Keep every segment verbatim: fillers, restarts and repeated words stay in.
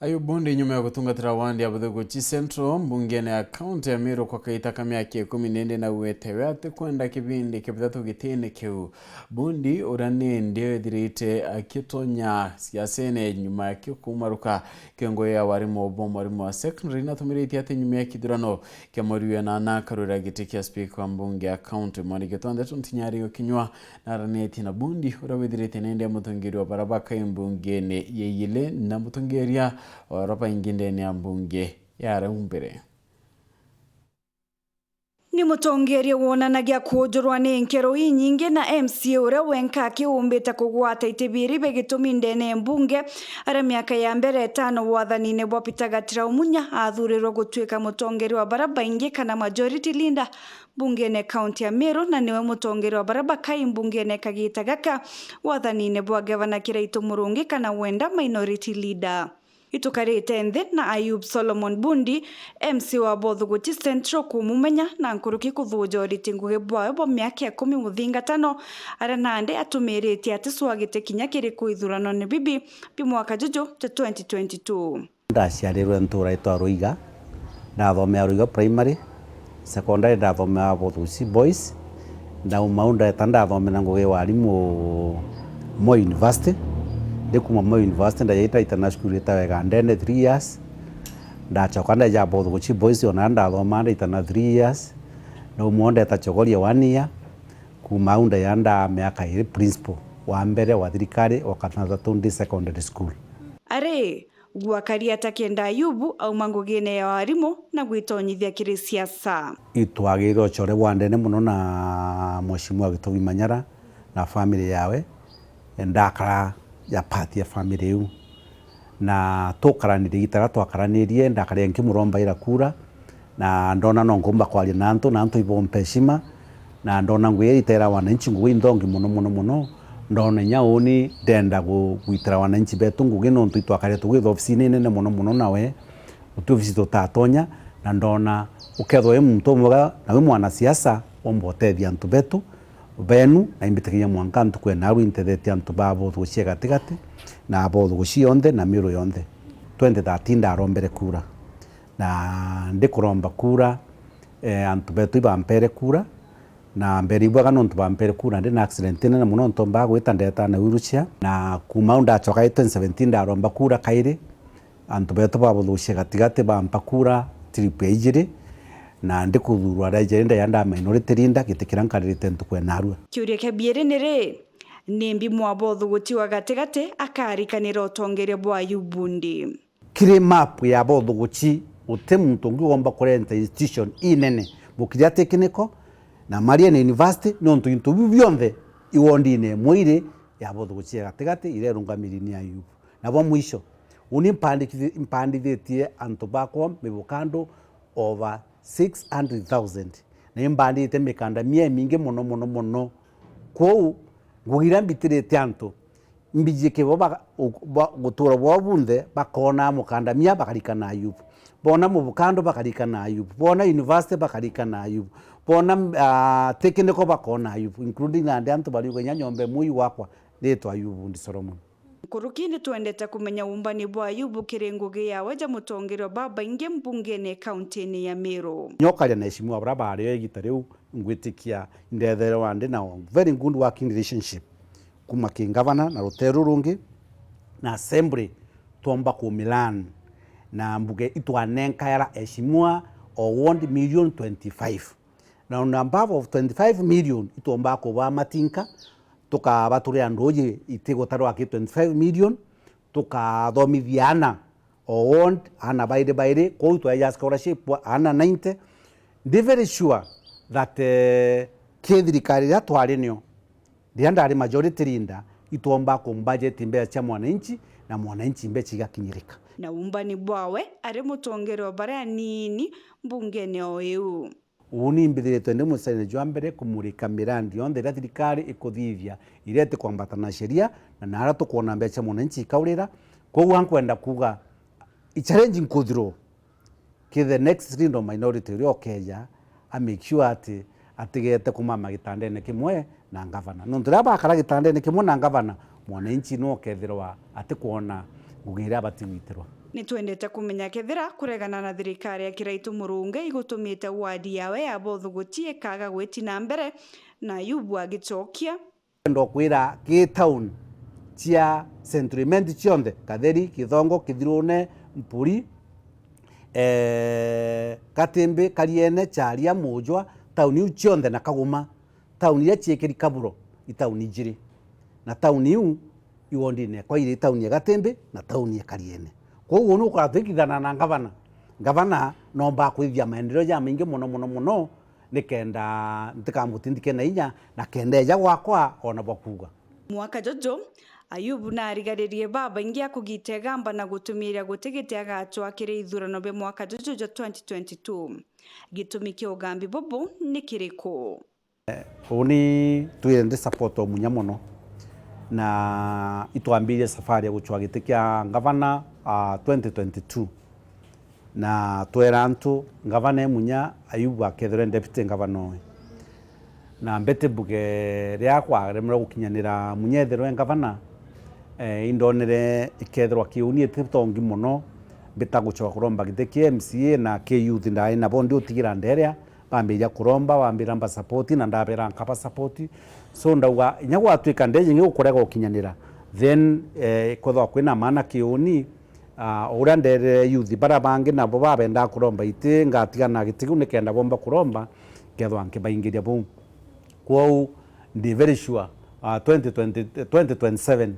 Ayub Bundi, nyuma ya gutungatira wandi ya Buthuguchi Central mbungene ya kaunti ya Meru kwa kaita ka miaka ikumi, nindi naugite we atikwenda kibindi kia bithatu gitine kiu. Bundi, uria nindi withirite akitonya siasene nyuma ya kio kumaruka kiongo ya warimu bo mwarimu wa secondary, natumiritie ati nyuma ya kithurano kia mweri wa enana akarwira giti kia speaker wa mbunge ya kaunti. Mwandiki twa ndeto Ntinyari Okinyua naranitie na Bundi, uria withirite nindi e mutongeria wa baria bakai mbungene ya Iyili na mutongeria wa baria baingi ndene ya mbunge ya riu mbere. Ni mutongeria wonanagia kujurwa ni nkero inyingi na M C A uria wenka akiumbite kugwata iti biiri bia gitumi ndene ya mbunge, aria miaka ya mbere itano wathanine bwa Peter Gatira Umunya athurirwe gutuika mutongeria wa baria baingi kana majority leader mbungene kaunti ya Meru, na niwe mutongeria wa baria bakai mbungene kagita gaka wathanine bwa gavana Kiraitu Murungi kana wenda minority leader. Itukarite nthi na Ayub Solomon Bundi, M C wa Bothuguchi Central, kumumenya na nkuruki kuthuja uriti ngugi bwawe bwa miaka ikumi muthingatano, aria nandi atumiritie aticwagite kinya kiriku ithuranone bibi bi mwaka juju ja twenty twenty-two. Ndaciarirwe ntura itwa Ruiga, ndathomea Ruiga Primary, secondary ndathomea Bothuguchi Boys, ndauma au ndeta ndathomera ngugi ya warimu Moi University. Ndikuma Moi University ndaja ndaitana cukuru itawa Igandene three years. Ndacoka ndaja Bothuguchi Boys, ona ndathoma ndaitana three years. Ndauma au ndeta Chogoria one year. Kuma au ndaja nda miaka iri principal wa mbere wa thirikari, wa kathatu ndi secondary school. Ari, gwakari ata kenda Ayubu auma ngugine ya warimu na gwitonyithia kiri siasa? Itwagire ucore bwa ndene mono na Mheshimiwa Gitobi Manyara na family yawe, ndakara ja part ya family iu. Na tukaranire igita riria twakaranirie, ndakarire nkimuromba ira kura, na ndona no nkumba kwaria na antu, na antu ibompa heshima, na ndona ngugi iria itera wananchi ngugi inthongi mono, mono, mono. Ndona inya uni ndenda gu-, gwitira wananchi betu ngugi, nontu itwakarire tugwitha ofisini inene mono, mono nawe, guti ofisi tutatonya, na ndona ukethwa wi muntu umwega na wi mwanasiasa, womba utethia antu betu, benu, na imbitikiria mwanka ntuku ya narua intethetie antu ba Bothuguchi ya gatigati, na Bothuguchi yonthe, na Meru yonthe. Twenty thirteen ndarombere kura. Na ndikuromba kura, eh, antu betu ibampere kura, na mbere ibwega nontu bampere kura, ndi na accident inene mono, ntomba gwita ndeta na wheelchair. Na kuma au ndacoka twenty seventeen ndaromba kura kairi, antu betu ba Bothuguchi ya gatigati bampa kura trip ya ijiri, na ndikuthurwa ria ijiri ndaja nda minority leader, giti kiria nkaririte ntuku ya narua. Kiuria kia biiri ni ri, nimbi mwa Bothuguchi wa gatigati akarikanira utongeria bwa Ayubu Bundi? Kiri map ya Bothuguchi, guti muntu ungi ugomba kurenta institution inene, mukiria tekiniko na Marian University, nontu into biu bionthe iwondine imwe iri ya Bothuguchi ya gatigati, iria irungamiri ni Ayubu. Na bwa mwisho, uni mpandiki-, mpandithitie antu bakwa mivukando over six hundred thousand, na imbandite mikanda mia imingi mono, mono, mono. Kwou, ngugi iria mbitirite antu, mbijie kibo ba-, u-, ba-, gutura bwao bunthe, bakona mukanda mia, bakarikana Ayubu. Bona muvukando, bakarikana Ayubu. Bona university, bakarikana Ayubu. Bona, ah, tekiniko, bakona Ayubu, including nandi antu bariuga inya nyomba imwe iu wakwa, ritwa Ayubu Bundi Solomon. Nkuruki, ni twendete kumenya uumbani bwa Ayubu kiri ngugi yawe ja mutongeria wa babaingi mbungene kauntini ya Meru. Nyokaria na eshimiwa baria bario igita riu, ngwitikia indetherwa ndi na very good working relationship kuma ki ngavana na ruteru rungi na assembly, twomba ku milan na mbuge itwanenka yara eshimiwa o ward million twenty-five. Na on above of twenty-five million, itwomba kuba matinka, tukabaturira nduji itigutarwa ki twenty-five million, tukathomithia ana o ward, ana bairi bairi, kwou twaeja scholarship ana ninety. Ndi very sure that, eh, ki thirikari iria twari nio, riria ndari majority leader, itwomba kumbudget mbeca cia mwananchi, na mwananchi mbeca igakinyirika. Na uumbani bwawe ari mutongeria wa baria anini mbungene o iu. Uuni mbithiritwe ndi mucaine jwa mbere kumurika mirandi yonthe iria thirikari ikuthithia, iria itikwambata na sheria, na naria tukwona mbeca mwananchi ikaurira. Kwou nkwenda kuuga, i challenge nkuthirwo ki the next leader of minority uria ukeja, a make sure ati atigete kumama gitandene kimwe na ngavana. Nontu riria bakara gitandene kimwe na ngavana, mwananchi no ukethirwa atikwona ngugi iria abati gwitirwa. Nitwendete kumenya kethira kuregana na thirikari ya Kiraitu Murungi igutumite wadi yawe ya Bothuguti ikaga gwiti na mbere, na Ayubu agicokia. Ndenda kwira ki town cia Central Imenti cionthe, Katheri, Kithongo, Kithirune, Mpuri, eh, Katimbi, Kariene, Charia, Mujwa, town iu cionthe na Kaguma, town iria ciikiri Kaburo, i town ijiri. Na town iu i wodine ekwa iri town ya Gatimbi na town ya Kariene. Kwoguo ni ukwona twikithana na ngavana. Ngavana nomba kwithia maendeleo jamaingi mono mono mono, nikenda ntikamutindike na inya, na kenda eja gwakwa ona bwa kuuga. Mwaka juju, Ayubu naarigaririe babaingi a kugita igamba na gutumiria guti giti agatwaa kiri ithurano bia mwaka juju jwa twenty twenty-two. Gitumi kia ugambi bubu ni kiriku? Uni twire ndi support o munya mono, na itwambirie safari ya gucwa giti kia ngavana, ah, twenty twenty-two, na twera antu ngavana e munya, Ayubu akethirwe deputy ngavana owe. Na mbete mbuge riria kwaremerwe gukinyanira munya ethirwe ngavana, eh, indonere ikethirwa kiuni iti tongi mono, mbita gucoka kuromba giti kia M C A na ki youth ndaari nabo ndi utigira nderia, bambiria kuromba, bambira mba support na ndabera nkaba support. So ndauga inya gwatwika ndeji ingi gukurega gukinyanira, then, eh, kwethwa kwina maana kiuni, ah, uria nderere youth bara bangi nabo babendaa kuromba iti, ngatigana na giti kiu nikenda bomba kuromba, nkethwa nkibaingiria buu. Kwou ndi very sure, ah, twenty twenty, twenty twenty-seven,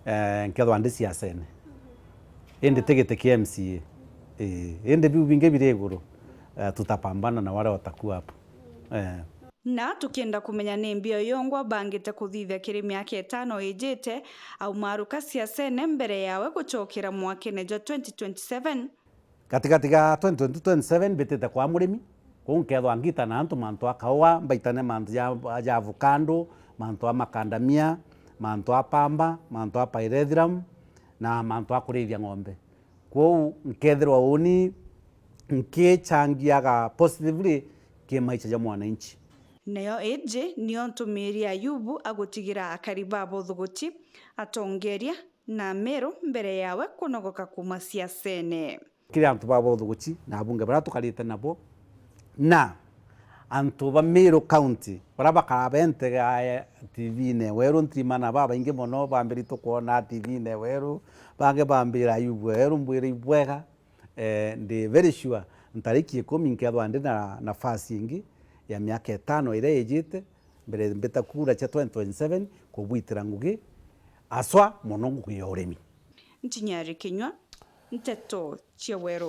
eh, nkethwa ndi siasene. Indi ti giti kia M C A. Ii, indi biu bingi biri iguru, eh, tutapambana na wale watakuwa hapo. Eh. Na tukienda kumenya ni mbi oyongwa bangite kuthithia kiri miaka itano ijite, aumaruka siasene mbere yawe gucokera mwakene jwa twenty twenty-seven. Gatigati ga twenty twenty-two twenty-seven mbitite kwa murimi, kuu nkethwa ngita na antu mantu a kaua, mbaitane mantu ja, ja avocado, mantu a macadamia, mantu a pamba, mantu a pyrethrum, na mantu a kurithia ng'ombe. Kwou nkethirwa uni nkichangiaga positively ki maisha ja mwananchi. Nayo iji niyo ntumiri Ayubu agutigira akari ba Bothuguti, atongeria na Meru mbere yawe kunogoka kuuma siasene. Kiri antu ba Bothuguti na abunge baria tukarite nabo, na antu ba Meru County baria bakara bentegae T V-ine weru, ntirimana babaingi mono bambiri tukwona T V-ine weru, bangi bambira Ayubu weru, mbwire ibwega, eh, ndi very sure ntariki ikumi nkethwa ndi na nafasi ingi ya miaka itano iria ijite, mbere mbita kura cia twenty twenty-seven kubwitira ngugi, aswa mono ngugi ya urimi. Ntinyari Kinyua, Nteto cia Weru.